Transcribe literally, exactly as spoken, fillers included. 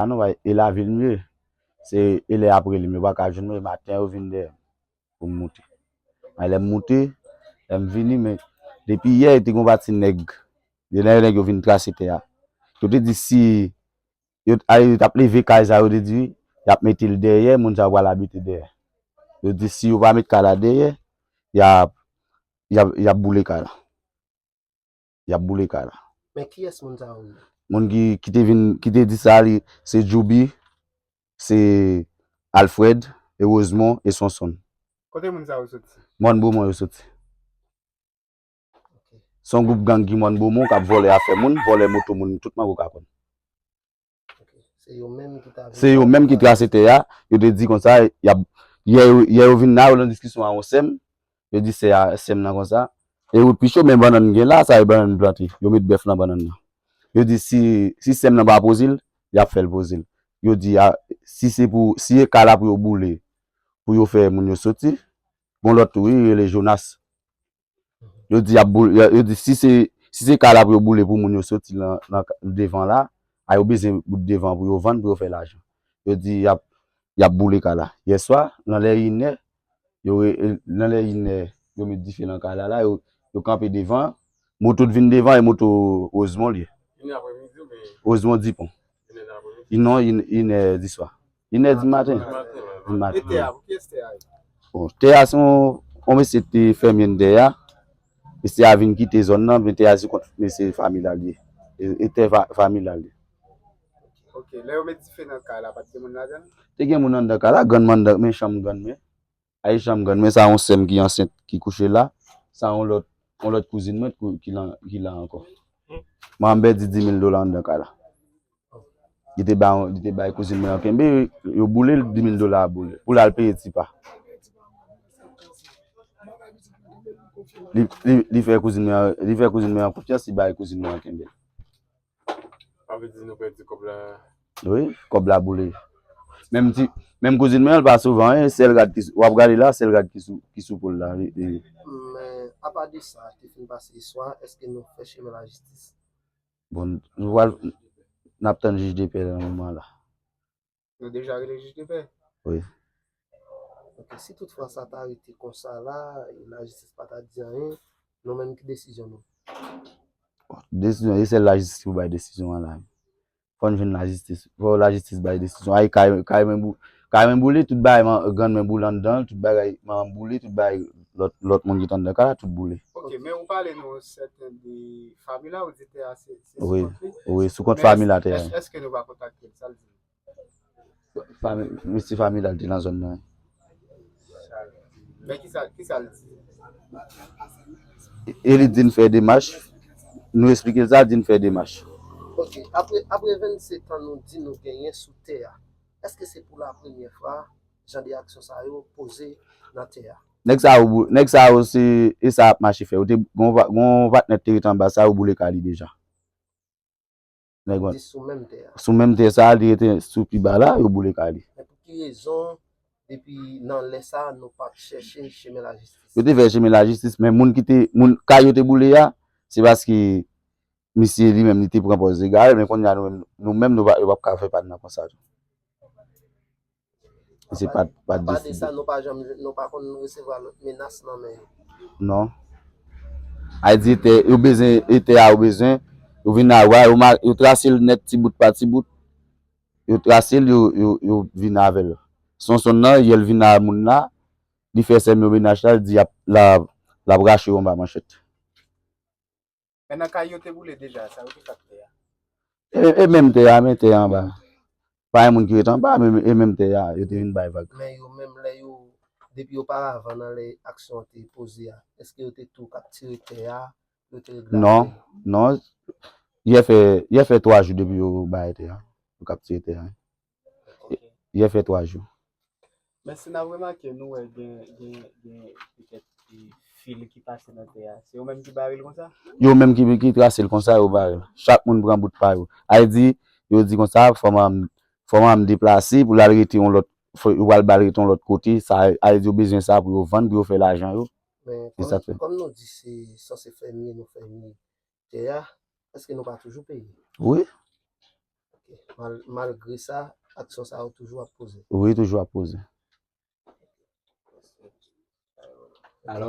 A non, bay, e lavil m ye. Se e lè apre li, m yo pa ka jwenn mwen, e maten yo vin dèyè m pou m moute. Ay, lè m moute, lè m vini, men depi yè, te gen yon pati nèg, de nèg, nèg yo vin trase tè a. Yo te di si yo, ay, yo t ap leve kay sa, yo te di, y ap mete l dèyè, moun sa yo pral abite dèyè. Yo di si yo pa met kay la dèyè, y ap, y ap, y ap boule kay la. Y ap boule kay la. Men kiyès moun sa yo ye? Moun ki, ki te vin, ki te di sa, li, se Djoubi, se Alfred, e Rosemond, e Sonson. Kote moun sa yo soti? Mòn Bomon yo soti. Ok. Se yon gwoup gang ki Mòn Bomon k ap vòlè afè moun, vòlè moto moun, tout mango ka konn. Ok. Se yo menm ki ta vin Se yo menm ki trase tè a, yo te di konsa, y ap, yè yo, yè yo vin la, yo nan diskisyon a yon sè m, yo di sè a, sè m nan konsa, e wout pi cho, men bannann gen la, sa e bannann plante, yo met bèf nan bannann nan. Yo di si, si sè m nan pa poze l, y ap fè l poze l. Yo di a, si se pou, si e kay la pou yo boule, pou yo fè moun yo soti, gon lòt tou, wi, rele Jonas. Yo di y ap boule, yo, yo di si se, si se kay la pou yo boule pou moun yo soti nan, nan devan la, a yo bezwen bout devan pou yo vann, pou yo fè lajan. Yo di y ap, y ap boule kay la. Yèswa, nan lè inè, yo re-, nan lè inè, yo met dife nan kay la, la, yo, yo kanpe devan, moto t vin devan, e moto Rosemond li ye. Inè apremidi oubyen Rosemond Dipon. Inè nan apremidi? Non, in-, inè di swa. Inè di maten. Di maten. Di maten. E tè a, pou kiyès tè a ye? Bon, tè a se yon, yon mesye te fèmye nan tè a. Mesye a vin kite zòn nan, men tè a se kont mesye familyal ye. E, e tè fa-, familyal ye. Ok, lè yo met dife nan kay la, pa t gen moun ladan l? Te gen moun anndan kay la, grann mwen anndan, men chanm grann mwen. Ay, chanm grann mwen, sa yon sè m ki ansent ki kouche la. Sa yon lòt, yon lòt kouzin mwen ki, ki la, ki la ankò. Manman m pèdi dis mil dola anndan kay la. Li te ba, li te bay kouzin mwen an kenbe, yo boule l, dis mil dola a boule. Pou l al peye tipa. Li, li, li fè kouzin mwen an, li fè kouzin mwen an konfyans, li bay kouzin mwen an kenbe. Sa vle di nou pèdi kòb la? Wi, kòb la boule. Menm ti, menm kouzin mwen an, l pa souvan, e sèl rad ki sou, w ap gade la, sèl rad ki sou, ki sou pòl la. Li, li. Men, apa de sa, te fin pase yèswa, èske nou fè chemen lajistis? Bon, nou pral, n ap tann jij de pè nan moman la. Nou deja rele jij de pè? Wi. Ok, si toutfwa sa ta rete konsa la, e lajistis pa ta di anyen, nou menm ki desizyon nou? Desizyon, e sèl lajistis ki pou bay desizyon an la. Fò n jwenn lajistis, fò lajistis bay desizyon. Ay, kay, kay mwen bou-, kay mwen boule, tout bagay, man-, grann mwen boule anndan l, tout bagay, manman m boule, tout bagay, lòt, lòt moun ki t anndan kay la, tout boule. Ok, men ou pale nou sèten de fami la, ou di tè a se, se sou kont li? Wi, sou kont fami la, tè a. Èske nou pa kontakte l, sa l di nou? Fami, mesye familyal te nan zòn nan. Men kisa, kisa l di? E li di n fè demach. Nou esplike l sa, di n fè demach. Ok, apre, apre vennsenk an nou di nou genyen sou tè a, èske se pou lapremyè fwa jan de aksyon sa yo poze nan tè a? Nèg sa yo, nèg sa yo se, e sa ap mache fè. Yo te, gon pa-, gon patnè te ret anba sa, yo boule kay li deja. Nèg yo di sou menm tè a. Sou menm tè sa, li rete sou pi ba la, yo boule kay li. Men pou ki rezon, depi nan lè sa, nou pa t chèche chemen lajistis? Yo te fè chemen lajistis, men moun ki te, moun, kay yo te boule a, se paske misye li menm, li te pran pòz egare, men kounye a nou menm, nou menm, nou pa, yo p ap ka fè pa n nan konsa tou. Se pa, pa de sa, nou pa janm, nou pa konn resevwa lòt menas nan men yo. Non. Ay di tè, yo bezwen, e tè a yo bezwen, yo vin a wa, yo ma-, yo trase l nèt ti bout pa ti bout. Yo trase l, yo, yo, yo vin avè l. Sonson nan, yè l vin a moun la, li fè sè m yo menaj la, li di y ap, l ap, l ap rache yo anba manchèt. Men nan kay yo te boule deja, sa yo te fè ak tè a? E, e menm tè a, men tè a anba. Pa gen moun ki ret anba, men e menm tè a, yo te vin bay vag. Men yo menm lè yo, depi oparavan nan lè aksyon an te poze a, èske yo te tou kaptire tè a, yo te regle afè yo? Non, non. Yè fè, yè fè twa jou depi yo bay tè a. Yo kaptire tè a. Ok. Yè fè twa jou. Men si n ap remake, nou wè gen, gen, gen petèt, e, fil ki pase nan tè a. Se yo menm ki bare l konsa? Yo menm ki, ki trase l konsa, yo bare l. Chak moun pran bout pa yo. Ay di, yo di konsa, fò manman m, fò manman m deplase pou l al rete yon lòt, fò, yo pral ba l rete yon lòt kote. Sa, ay di, yo bezwen sa pou yo vann, pou yo fè lajan yo. Men e sa k fè. Kòm, kòm nou di se sanse fèmye, nou fèmye tè a, èske nou pa toujou peye? Wi. Ok. Mal- malgre sa, aksyon sa yo toujou ap poze. Wi, toujou ap poze. Alò,